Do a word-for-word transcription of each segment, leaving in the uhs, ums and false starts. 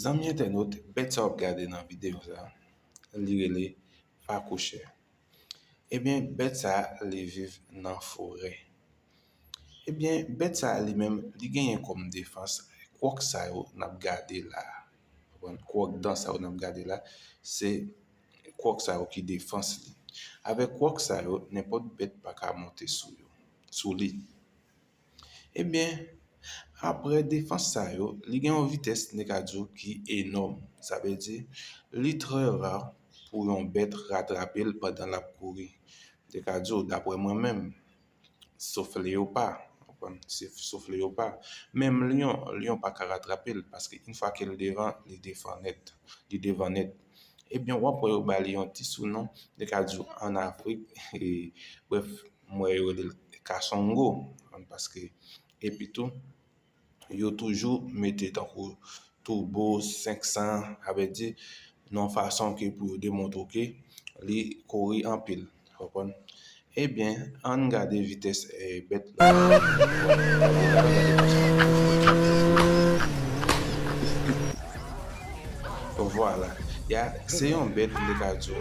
Zanmi entènot, bèt sa w ap gade nan videyo sa, li rele fakouchè. Ebyen, bèt sa, li viv nan forè. Ebyen, bèt sa, li menm, li genyen kòm defans kwòk sa yo n ap gade la. Kwòk dan sa yo n ap gade la, se kwòk sa yo ki defans li. Avèk kwòk sa yo, nenpòt bèt pa ka monte sou yo, sou li. Ebyen, apre defans sa yo, li gen yon vitès, nou ka di w, ki enòm. Sa vle di, li trè ra pou yon bèt ratrape l pandan l ap kouri. Nou ka di w, daprè mwen menm, sof leyopa, w konprann? Se sof leyopa. Menm lyon, lyon pa ka ratrape l, paske yon fwa ke l devan, li devan nèt. Li devan nèt. Ebyen, w ap wè yo ba li yon ti sounon, nou ka di w, ann Afrik, e, brèf, m wè yo rele l kasongo, paske, epi tou, yo toujou mete tankou toubo senk san, sa vle di, nan yon fason ke pou yo demontre w ke li kouri anpil, w konprann? Ebyen, ann gade vitès, eh, bèt la. Vwala. Ya, se yon bèt, m te ka di w,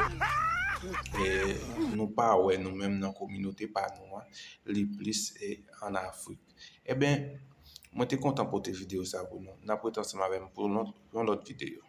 eh, nou pa wè nou menm nan kominote pa nou an, li plis, eh, ann Afrik. Ebyen, mwen te kontan pote videyo sa pou nou. N ap ret ansanm avè m pou yon, yon lòt videyo.